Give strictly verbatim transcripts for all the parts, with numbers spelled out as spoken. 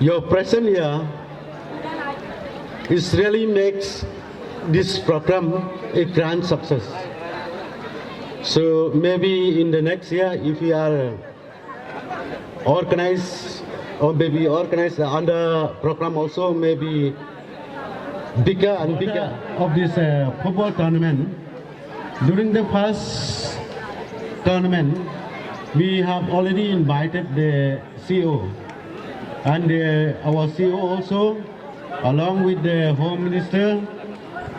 Your presence here is really makes this program a grand success. So maybe in the next year, if we are organized or maybe organized under program also, maybe bigger and bigger of this uh, football tournament. During the first tournament, we have already invited the C O, and uh, our C O also, along with the Home Minister,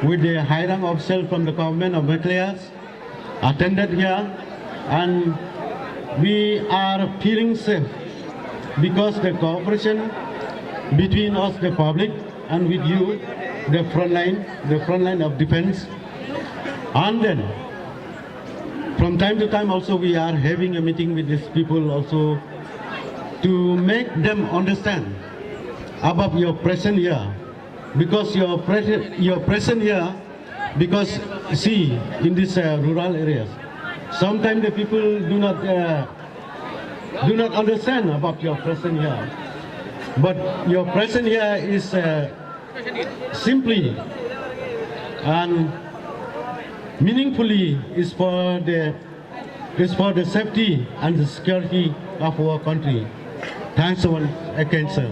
with the high rank official from the government of Meghalaya, attended here, and we are feeling safe because the cooperation between us, the public, and with you, the front line, the front line of defense, and then from time to time also we are having a meeting with these people also to make them understand about your presence here, because your presence your presence here, because see, in these uh, rural areas, sometimes the people do not uh, do not understand about your presence here, but your presence here is uh, simply and meaningfully is for the is for the safety and the security of our country. Thanks once again, sir.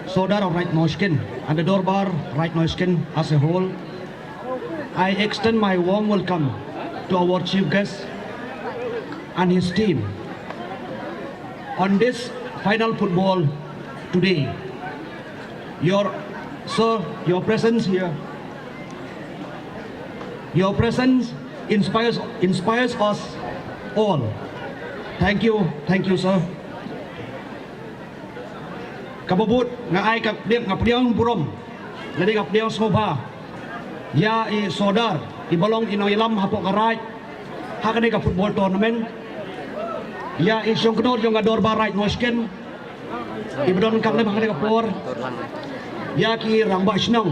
Sordar of Raid Noisken and the Dorbar Raid Noisken as a whole, I extend my warm welcome to our chief guest and his team on this final football today. Your, sir, your presence here, your presence inspires inspires us all. Thank you, thank you, sir. Kaba bud nga ai ka pdiang, nga pdiang burom, nga dei nga pdiang sngewbha ïa i Sordar, i ba long i nongïalam hapoh ka Raid ha kane ka football tournament, ïa i shongknor jong ka Dorbar Raid Noisken, i ba don ka lem ha kane ka por, ïa ki rangbah shnong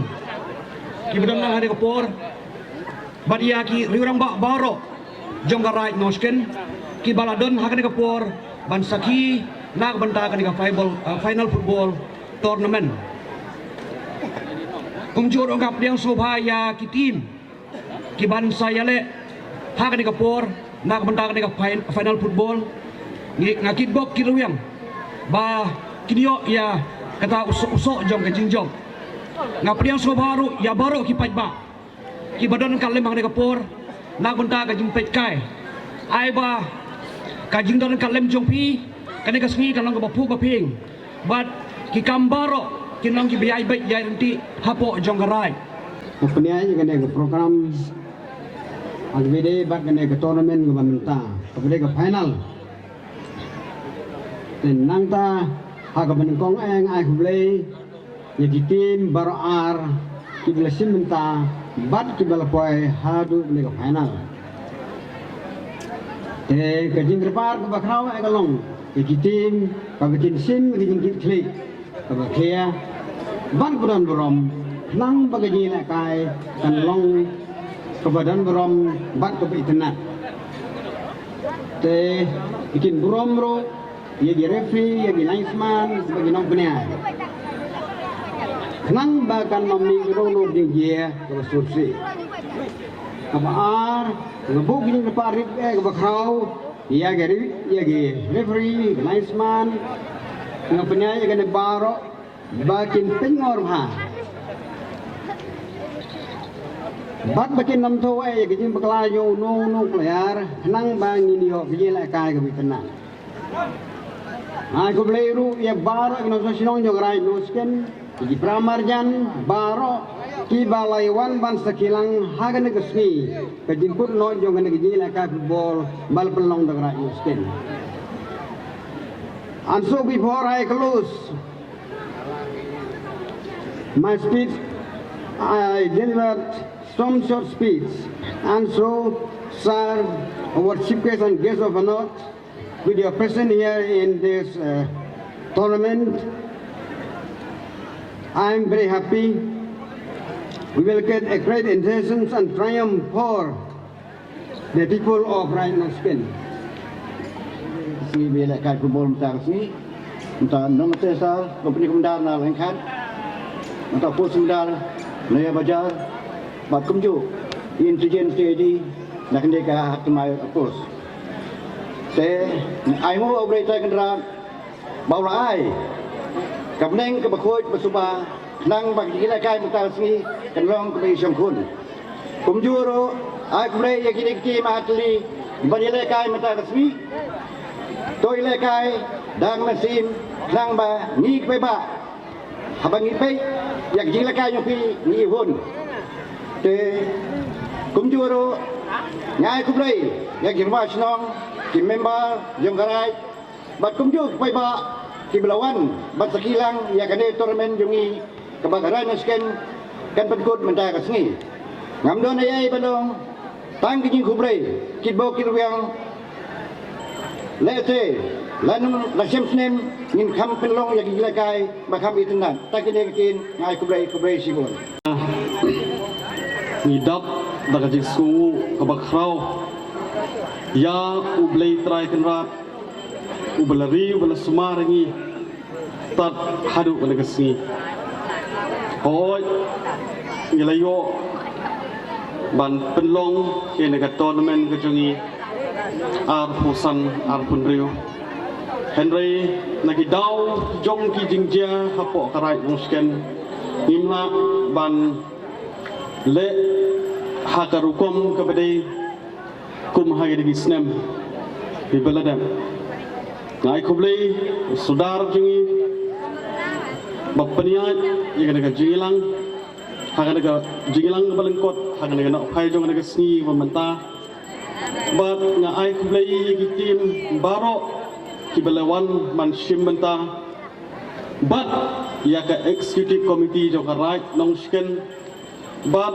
ki ba don ha kane ka por, bad ïa ki riew rangbah baroh jong ka Raid Noisken ki ba la don ha kane ka por ban sakhi na ka bynta kane ka final, uh, final football tournament. Kumjuh ruh nga pdiang sngewbha ïa ki team ki ban sa ïaleh ha kane ka por na ka bynta kane ka fin- final football. Ngi nga kitbok ki rwiang ba kin ïoh ïa kata u soh u soh jong ka jingjop. Nga pdiang sngewbha ruh ïa baroh ki paidbah ki ba don ka lem ha kane ka por na ka bynta ka jingpeit kai. Ai ba ka jingdon ka lem jong phi kane ka sngi ka long kaba phuh ba phi bad ki kam baroh kin long kiba ïai beit ïai ryntih hapoh jong ka Raid. Ka pynïaid ïa kane ka program ha kaba ïadei bad kane ka tournament kaba mynta kaba dei ka final. Te nangta ha kaba nyngkong eh nga ai khublei ïa ki team baroh ar kiba la shim bynta bad kiba la poi haduh kane ka final. Te ka jingkyrpad kaba khraw eh ka long ïa ki team kaba kin shim ka jingkitkhlieh kaba khia bad kaba don burom khnang ba ka jingïalehkai kan long kaba don burom bad kaba itynnad. Te ki kin burom ruh ïa ki referee, ïa ki linesman, ïa ki nongpynïaid khnang ba kan ym mih ruh ka jingjia kaba sngewsih. Kaba ar, nga buh ka jingkyrpad rit eh kaba khraw ïa ki re- ïa ki referee, ki linesman, ki nongpynïaid ïa kane baroh ba kin pynngor bha bad ba kin ym thoh eh ïa ka jingbakla jong uno uno u player khnang ba ngin ïoh ka jingïalehkai kaba itynnad. Ai khublei ruh ïa baroh ki nongshong shnong jong ka Raid Noisken, ïa ki para marjan baroh kiba la ïa wan ban sakhi lang ha kane ka sngi ka jingkut noh jong kane ka jingïalehkai football ba la pynlong da ka Raid Noisken. And so before I close my speech, I delivered some short speech. And so, sir, our chief guest and guest of honor, with your presence here in this uh, tournament, I'm very happy. We will get a great intentions and triumph for the people of Raid Noisken. Sngi ba ïalehkai football mynta ka sngi. Mynta Nongmynsah Company Commander na Lyngkhat, mynta Force Commander na Ïa Bajar, bad kumjuh Intelligence C I D na kane ka Hap Thymmai Outpost. Te ai nguh U Blei Trai Kynrad ba u la ai ka bneng kaba khuid ba suba, khnang ba ki jingïalehkai mynta ka sngi kan long kaba i shongkhun. Kumjuh ruh, ai khublei ïa kine ki team artylli ban ïalehkai mynta ka sngi. To ïalehkai dang mynsiem, khnang ba ngi ki paidbah, haba ngi peit ïa ki jingïalehkai jong phi, ngi i hun. Te kumjuh ruh, nga ai khublei ïa ki rangbah shnong, ki member jong ka raid, bad kumjuh ki paidbah kiba la wan ban sakhi lang ïa kane tournament jong ngi, kaba ka Raid Nongsken kan pynkut mynta ka sngi. Ngam don ei ei ban ong, tang ki jingkhublei, kitbok kitrwiang. Lehse la num la shem snem ngin kham pynlong ïa ki jingïalehkai ba kham itynnad. Tang kine ki ktien, nga ai khublei, khublei shibun. Ngi dap da ka jingsngewnguh kaba khraw ïa U Blei Trai Kynrad, uba la ri, uba la sumar ïa ngi tad haduh kane ka sngi. Hooid, ngi la ïoh ban pynlong ïa kane ka tournament ka jong ngi arphew san arphew hynriew. Hynrei na ki daw jong ki jingjia hapoh ka Raid Nongsken, ngim lah ban leh ha ka rukom kaba dei kum ha kine ki snem kiba la dep. Nga ai khublei u Sordar jong ngi ba pynïaid ïa kane ka jingïalang, ha kane ka jingïalang ba lyngkot, ha kane ka nongphai jong kane ka sngi ba mynta. Bad nga ai khublei ïa ki team baroh kiba la wan ban shim bynta, bad ïa ka executive committee jong ka Raid Nongsken, bad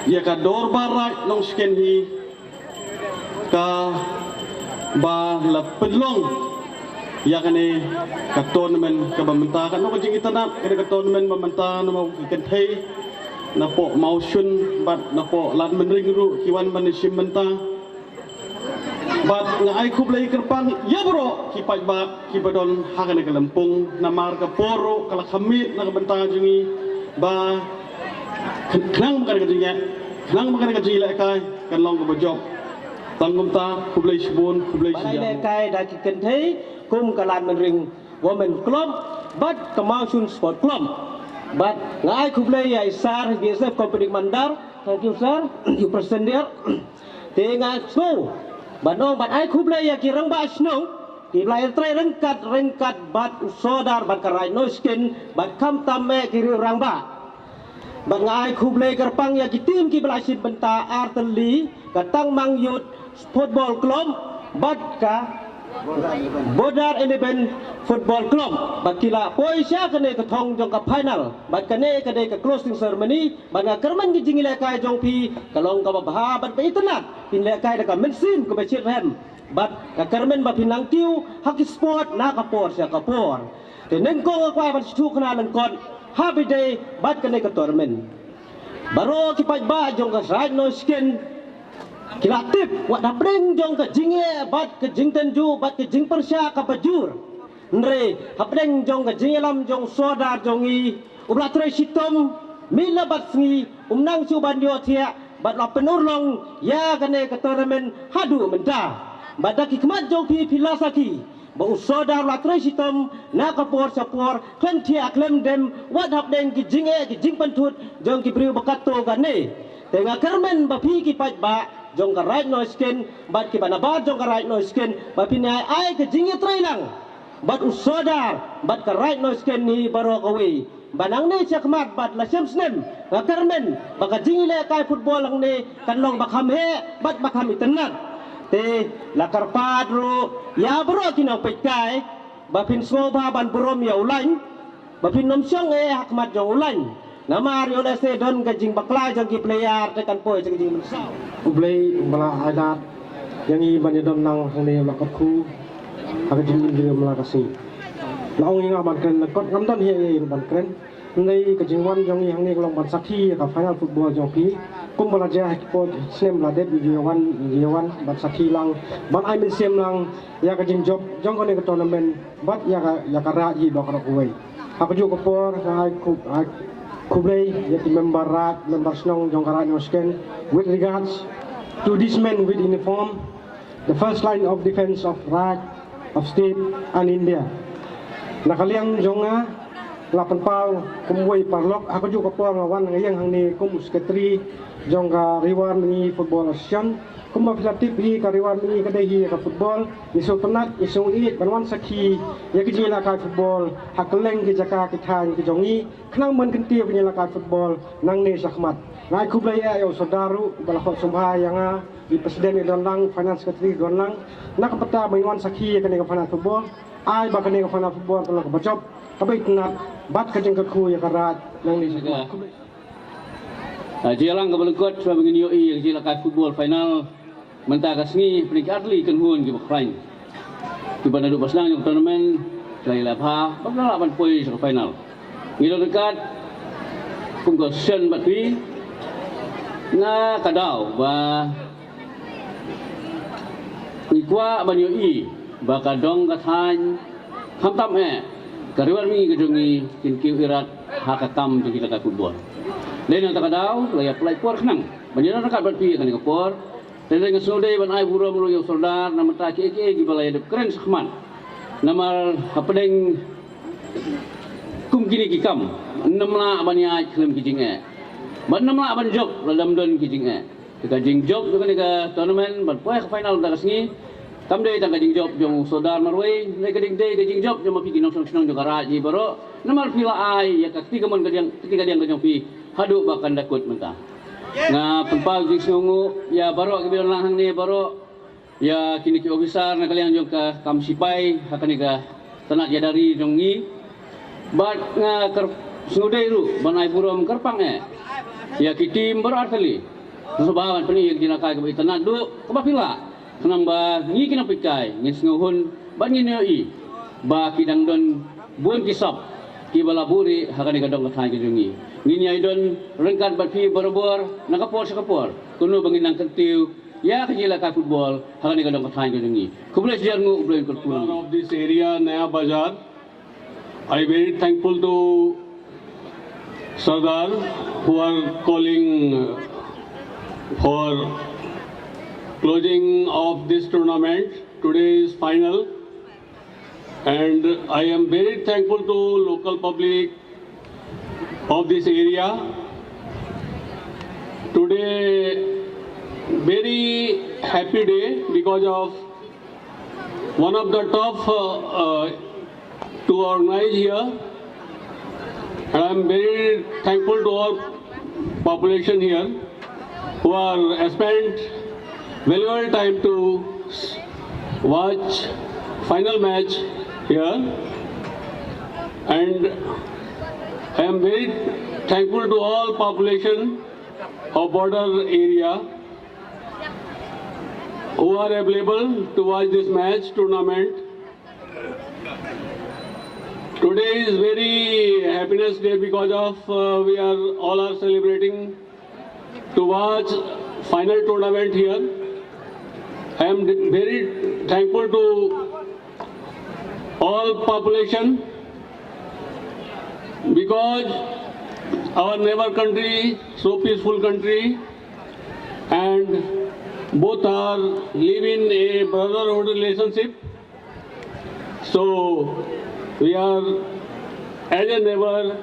ïa ka dorbar Raid Nongsken hi, kaba la pynlong ïa kane ka tournament kaba mynta. Katno ka jingitynnad kane ka tournament ba mynta, namar ki kynthei napoh Mawshun bad napoh Lad Mynring ruh ki wan ban shim bynta. Bad nga ai khublei kyrpang ïa baroh ki paidbah kiba don ha kane ka lympung, namar ka por ruh ka la kham miet na ka bynta jong ngi, ba khnang ba kane ka jingeh, khnang ba kane ka jingïalehkai kan long kaba jop. Tang kumta, khublei shibun, khublei shibun. Ba la ïalehkai da ki kynthei kum ka Lad Mynring Women Club bad ka Mawshun Sport Club. Bad nga ai khublei ïa i Sir B S F Company Commander. Thank you, sir. You present there. Te nga sngew ban ong bad ai khublei ïa ki rangbah shnong kiba la ïatrei ryngkat ryngkat bad u Sordar bad ka Raid Nongsken bad khamtam eh ki riew rangbah. Bad nga ai khublei kyrpang ïa ki team kiba la shim bynta artylli, ka Tangmang Youth Football Club bad ka Border Eleven Football Club. Bad ki la poi sha kane ka thong jong ka final. Bad kane ka dei ka closing ceremony. Bad nga kyrmen ki jingïalehkai jong phi ka long kaba bha bad ba itynnad. Phin lehkai da ka mynsiem kaba shitrhem. Bad nga kyrmen ba phin nang kiew ha ki sport na ka por sha ka por. Te nyngkong nga kwah ban shu kynmaw lyngkot ha ba ïadei bad kane ka tournament. Baroh ki paidbah jong ka Raid Nongsken ki la tip wat hapdeng jong ka jingeh bad ka jingtynjuh bad ka jingpyrshah kaba jur. Hynrei hapdeng jong ka jingïalam jong u Sordar jong ngi, uba la trei shitom miet bad sngi, um nang shuh ban ïohthiah bad la pynurlong ïa kane ka tournament haduh mynta. Bad da ki khmat jong phi phi la sakhi ba u Sordar u la trei shitom na ka por sha por, khlem thiah khlem dem, wat hapdeng ki jingeh ki jingpynthut jong ki briew ba katto katne. Te nga kyrmen ba phi ki paidbah jong ka Raid Nongsken bad kiba nabar jong ka Raid Nongsken, ba phin ai ai ka jingïatreilang bad u Sordar bad ka Raid Nongsken hi baroh kawei. Ba nangne shakhmat bad la shem snem, nga kyrmen ba ka jingïalehkai football hangne kan long ba kham heh bad ba kham itynnad. Te la kyrpad ruh ïa baroh ki nongpeitkai ba phin sngewbha ban burom ïa u Lain, ba phin nym shong eh ha khmat jong u Lain. Namar ïoh lehse don ka jingbakla jong ki player te kan poi sha ka jingmynsaw. U Blei u ba la ai lad ïa ngi ban ïadon lang hangne, la kyrkhu ha ka jingim jong ngi mynta ka sngi. La ong ïa nga ban kren lyngkot, ngam don hi ei ei ruh ban kren. Hynrei ka jingwan jong ngi hangne ka long ban sakhi ïa ka final football jong phi. Kumba la jia ha ki por snem la dep, ngi ïa wan, ngi ïa wan ban sakhi lang, ban ai mynsiem lang ïa ka jingjop jong kane ka tournament bad ïa ka, ïa ka raid hi baroh kawei. Ha kajuh ka por nga ai khublei ïa ki member raid, member shnong jong ka raid Nongshken. With regards to this man with uniform, the first line of defense of right of state and India. Na ka liang jong nga, la pynpaw kum uwei paralok, ha kajuh ka por nga wan nga ïeng hangne kum u secretary jong ka Ri War Mihngi Football Association. Kumba phi la tip hi, ka Ri War Mihngi ka dei hi ka football. Ngi sngewtynnat, ngi sngewieit ban wan sakhi ïa ka jingïalehkai football ha kylleng ki jaka ki thaiñ ki jong ngi. Khnang ban kyntiew ka jingïalehkai football nangne shakhmat. Nga ai khublei ïa u Sordar ruh ba la khot sngewbha ïa nga, i president i don lang, finance secretary i don lang. Na ka bynta ba ngin wan sakhi ïa kane ka final football, ai ba kane ka final football ka long kaba jop, kaba itynnat bad ka jingkyrkhu ïa ka raid nangne shakhmat. Khublei. Ah, jia lang kaba lyngkot, shuwa ba ngin ïohi ïa ka jingïalehkai football final mynta ka sngi, hapdeng ki artylli ki kynhun kiba khlaiñ, kiba naduh ba sdang ïa ka tournament ki la ïaleh bha ba ki la lah ban poi sha ka final. Ngi don ryngkat kum ka association bad phi na ka daw ba ngi kwah ban ïohi ba ka dong ka thaiñ, khamtam eh ka Ri War Mihngi ka jong ngi, kin kiew irat ha ka kam jong ka jingïalehkai football. Dei na kata ka daw la ïa pynlait por khnang ban ïa don ryngkat bad phi ha kane ka por. Te dei nga sngewdei ban ai burom ruh ïa u Sordar na ka bynta kiei kiei kiba la ïa dep kren shakhmat. Namar hapdeng kum kine ki kam, ym lah ban ïaid khlem ki jingeh, bad ym lah ban jop lada ym don ki jingeh. Te ka jingjop jong kane ka tournament ban poi ha ka final mynta ka sngi, kam dei tang ka jingjop jong u Sordar marwei, hynrei ka dei, dei ka jingjop jong ma phi ki nongshong shnong jong ka raid hi baroh. Namar phi la ai ïa ka kti kamon kadiang, kti kadiang ka jong phi haduh ba kan da kut mynta. Nga pynpaw jingsngewnguh ïa baroh kiba don lang hangne baroh, ïa kine ki officer na ka liang jong ka kam sipai ha kane ka tnat ïada ri jong ngi. Bad nga kyr-, sngewdei ruh ban ai burom kyrpang eh ïa ki team baroh artylli. Sngewbha ban pyni ïa ka jingïalehkai kaba itynnat duh kaba phi lah, khnang ba ngi ki nongpeitkai ngin sngewhun bad ngin ïohi ba ki dang don bun ki sap kiba la buhrieh ha kane ka dong ka thaiñ ka jong ngi. Ngin ïai don ryngkat bad phi barabor na ka por sha ka por, kumno ba ngin nang kyntiew ïa ka jingïalehkai football ha kane ka dong ka thaiñ ka jong ngi. Khublei shibun, U Blei un kyrkhu ïa ngi. Of this area, Naya Bazar, I very thankful to Sardar who are calling for closing of this tournament. Today is final, and I am very thankful to local public of this area. Today, very happy day because of one of the top uh, uh, to organize here, and I'm very thankful to all population here who are spent valuable time to watch final match here, and I am very thankful to all population of border area who are available to watch this match tournament. Today is very happiness day because of uh, we are all are celebrating to watch final tournament here. I am very thankful to all population because our neighbor country, so peaceful country, and both are live in a brotherhood relationship. So we are, as a neighbor,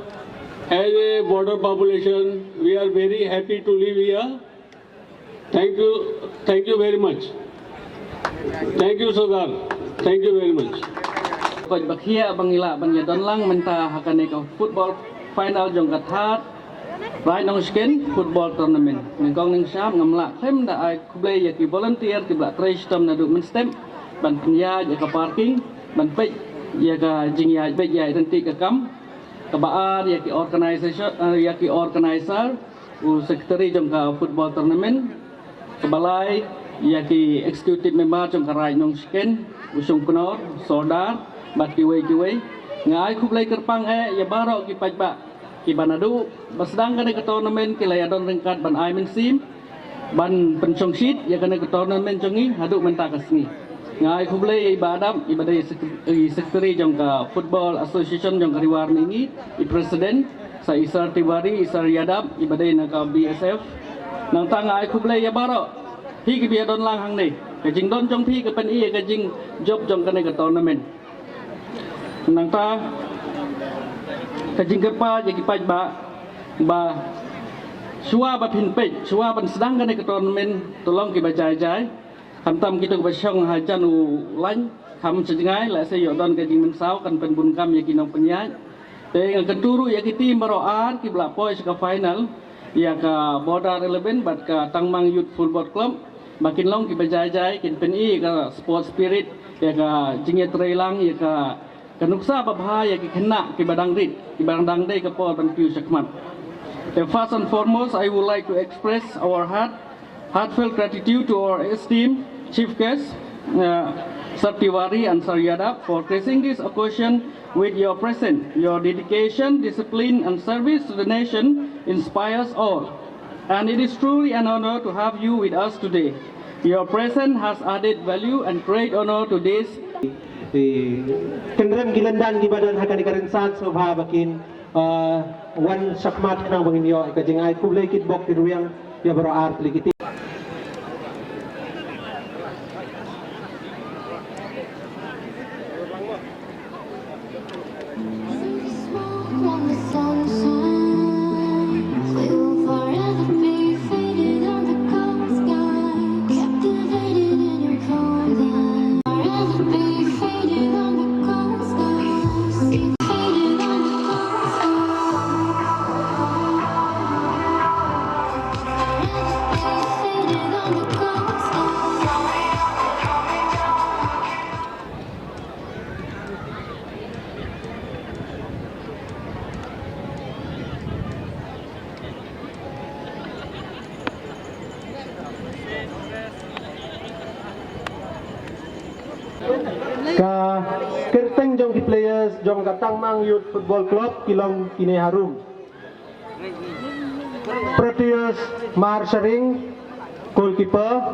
as a border population, we are very happy to live here. Thank you, thank you very much. Thank you, Sardar. Thank you very much. Koit ba khia ba ngi lah ban ïa don lang mynta ha kane ka football final jong ka thad Raid Nongshken football tournament. Nyngkong nyngshap ngam lah khlem da ai khublei ïa ki volunteer kiba la trei shitom naduh mynstep ban pynïaid ïa ka parking, ban peit ïa ka jingïaid beit ïaid ryntih ka kam, kaba ar ïa ki organisation, eh, ïa ki organizer, u secretary jong ka football tournament, kaba lai ïa ki executive member jong ka Raid Nongshken, u Shongknor, Sordar bad kiwei kiwei. Nga ai khublei kyrpang eh ïa baroh ki paidbah Kiba naduh ba sdang kane ka tournament ki la ïadon ryngkat ban ai mynsiem ban pynshongshit ïa kane ka tournament jong ngi haduh mynta ka sngi. Nga ai khublei ïa i Bah Adam, iba dei sek-, i secretary jong ka Football Association jong ka Ri War Mihngi, i president, sa i Sir Tiwari, i Sir Yadav, iba dei na ka B S F. Nangta nga ai khublei ïa baroh phi kiba ïadon lang hangne. Ka jingdon jong phi ka pyni ïa ka jingjop jong kane ka tournament. Nangta ka jingkyrpad ïa ki paidbah ba shuwa ba phin peit, shuwa ban sdang kane ka tournament, to long kiba jai jai. Khamtam kito kiba shong hajan u lain, kham sha jngai, lehse ïoh don ka jingmynsaw kan pynbun kam ïa ki nongpynïaid. Te nga kyntu ruh ïa ki team baroh ar kiba la poi sha ka final, ïa ka Border eleven bad ka Tangmang Youth Football Club, ba kin long kiba jai jai, kin pyni ïa ka sports spirit, ïa ka jingïatreilang, ïa ka, ka nuksa babha ïa ki khynnah kiba dang rit, kiba dang dei ka por ban kiew shakhmat. Te first and foremost, I would like to express our heart, heartfelt gratitude to our esteemed chief guest, uh, Sir Tiwari and Sir Yadav, for gracing this occasion with your presence. Your dedication, discipline, and service to the nation inspires all. And it is truly an honor to have you with us today. Your presence has added value and great honor to this. Te kynrem ki lyndan kiba don ha kane ka rynsan sngewbha ba kin, ah, wan shakhmat khnang ba ngin ïoh ka jingai khublei kitbok kitrwiang ïa baroh ar tylli ki team. Ka kyrteng jong ki players jong ka Tangmang Youth Football Club ki long kine harum. Proteus Marsharing, goalkeeper.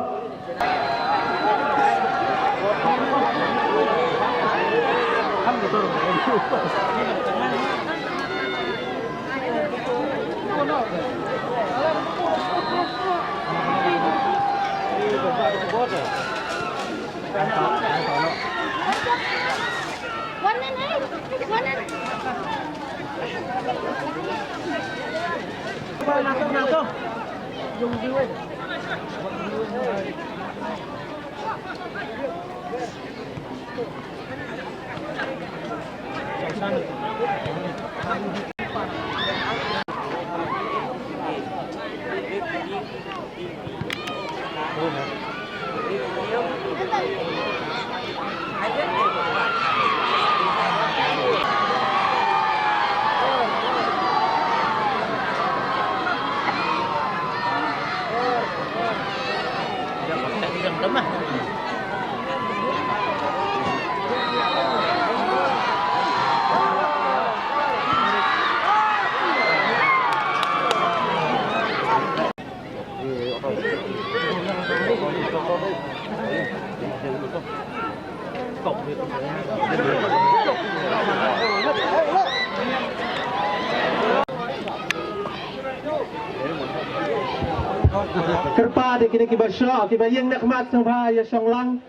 Kyrpad ïa kine kiba shoh, kiba ïeng na khmat sngewbha ïa shong lang.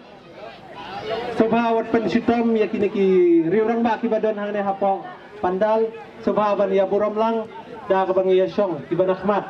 Sngewbha wat pynshitom ïa kine ki riew rangbah kiba don hangne hapoh pandal. Sngewbha ban ïa burom lang da kaba ngi ïa shong kiba na khmat.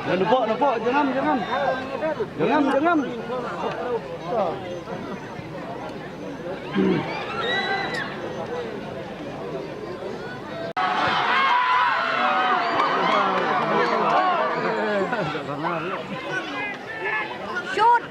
Nepok, nepok, jangan, jangan. Jangan, jangan. Shoot.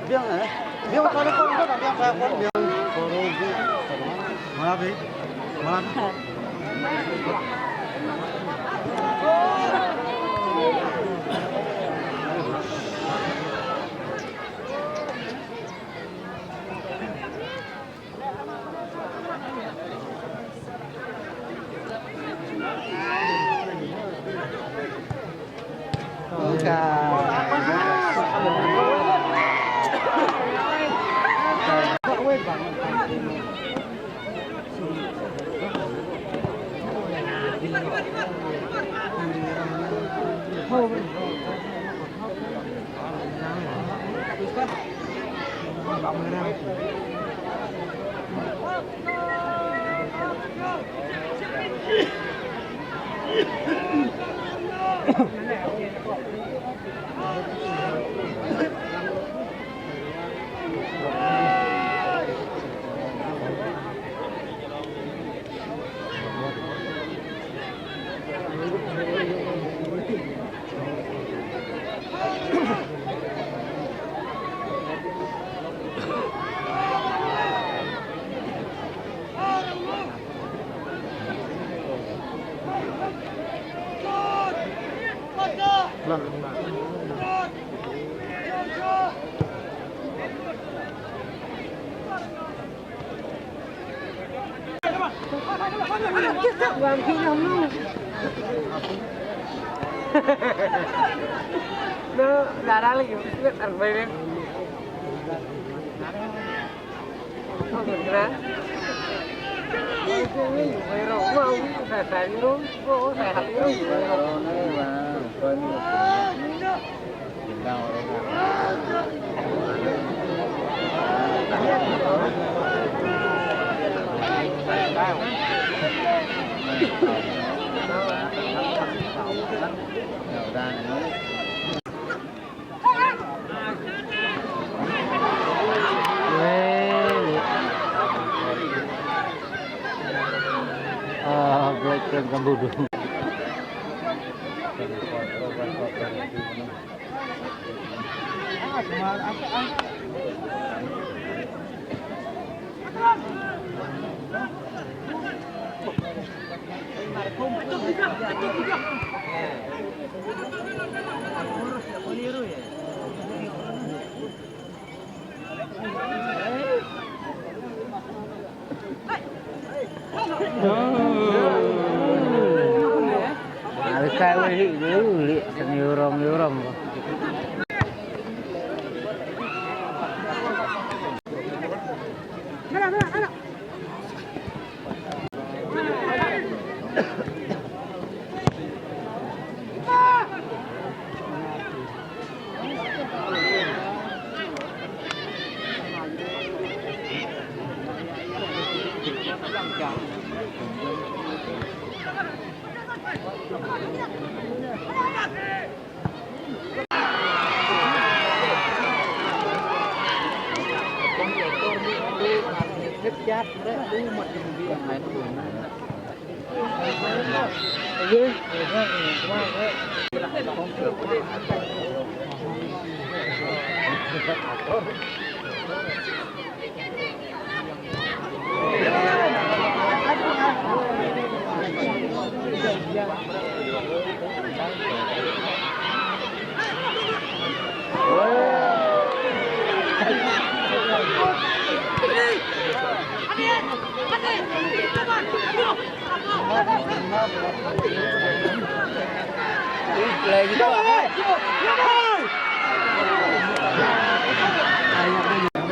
Biang, eh? Biang, biang. Malam, eh? Malam. No, darah lagi. Terbaik. Ah, black kan kan bodoh. Alkai wei hi dulu li kan yurong yurong.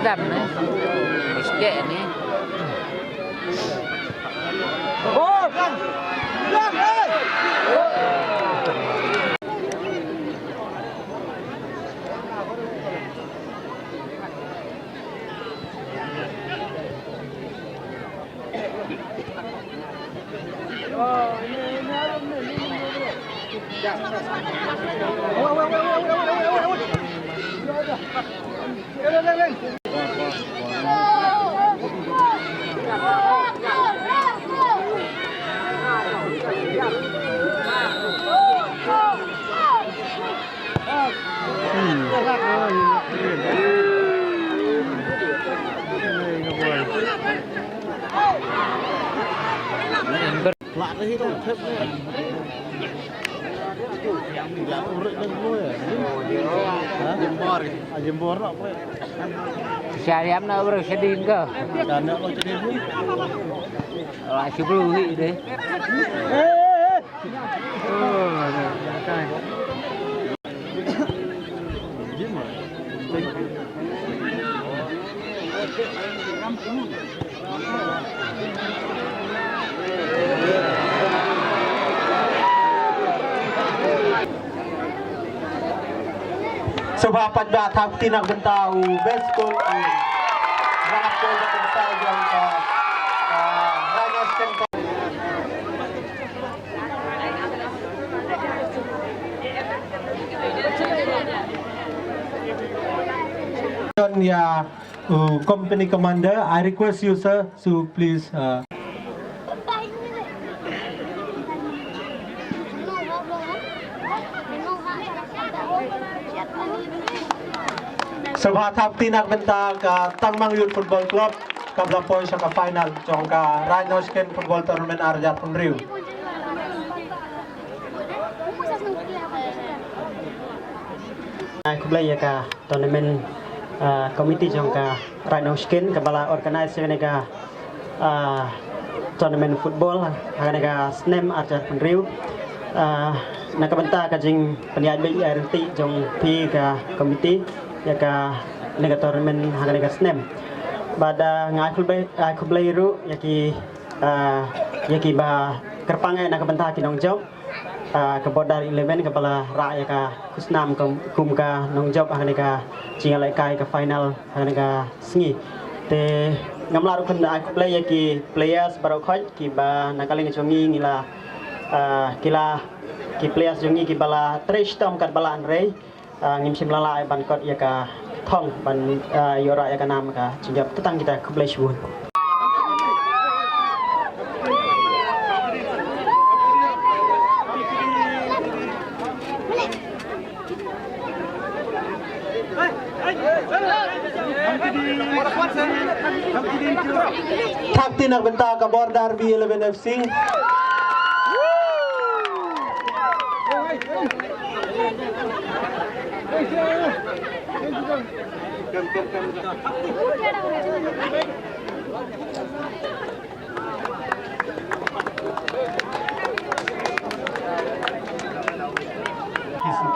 Dam ni. Sikit ni. Siariam na bro sedin ko. Wah, sepuluh hi deh. Sngewbha pat ba thap kti na ka bynta u best goal. Ranap goal na ka bynta jong ka, ah, Rhinos Kent. Ïa, uh, company commander, I request you, sir, to please, uh, Sngewbha thap kti na ka bynta ka Tangmang Youth Football Club kaba la poi sha ka final jong ka Rhinos Kent Football Tournament ar hajar arphew hynriew. Ai khublei ïa ka tournament, ah, committee jong ka Rhinos Kent kaba la organize ïa kane ka, ah, tournament football ha kane ka snem ar hajar arphew hynriew. Ah, na ka bynta ka jingpynïaid beit ïa ka ryntih jong phi ka committee ïa kane ka tournament ha kane ka snem. Bad, ah, nga ai khublei, ai khublei ruh ïa ki, ah, ïa kiba kyrpang eh na ka bynta ki nongjop. Ah, ka Border Eleven kaba la rah ïa ka khusnam kum, kum ka nongjop ha kane ka jingïalehkai ka final ha kane ka sngi. Te ngam lah ruh khublei ïa ki players baroh khoit kiba na ka liang jong ngi ngi la, ah, ki la, ki players jong ngi kiba la trei shitom katba lah hynrei, ah, ngim shym la lah ban kot ïa ka thong ban, ah, ïoh rah ïa ka nam ka jingjop. Te tang kita, khublei shibun. Thap kti na ka bynta ka Border B eleven F C.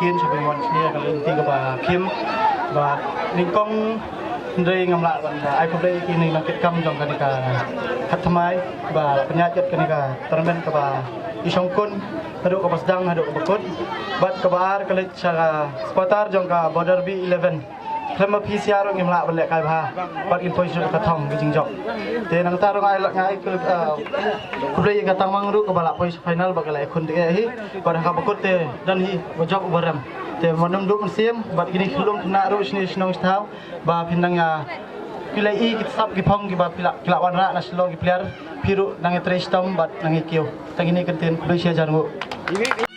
Kin sha ba wan shane ka lynti kaba khim ba nyngkong, hynrei ngam lah ban ai khublei ïa ki nongkitkam jong kane ka khatthymmai ba la pynïaid ïa kane ka tournament kaba i shongkun haduh kaba sdang haduh kaba kut. Bad kaba ar ka leit sha ka supporter jong ka Border B eleven. Khlem ma phi sha ruh ngim lah ban lehkai bha bad ngin poi sha ka thong ka jingjop. Te nangta ruh nga ai, nga ai khublei ïa ka Tangmang ruh kaba la poi sha final ba ka la ïakhun te hi. Bad ha kaba kut te don hi ba jop uba rem. Te mon nym duh mynsiem bad kine ki khyllung khynnah ruh shane shnong shathaw ba phin nang ïa, phi la i ki sap ki phong kiba phi la, ki la wanrah na Shillong ki player, phi ruh nang ïatrei shitom bad nang ïakiew. Tang kine ki ktien, khublei shi hajar nguh.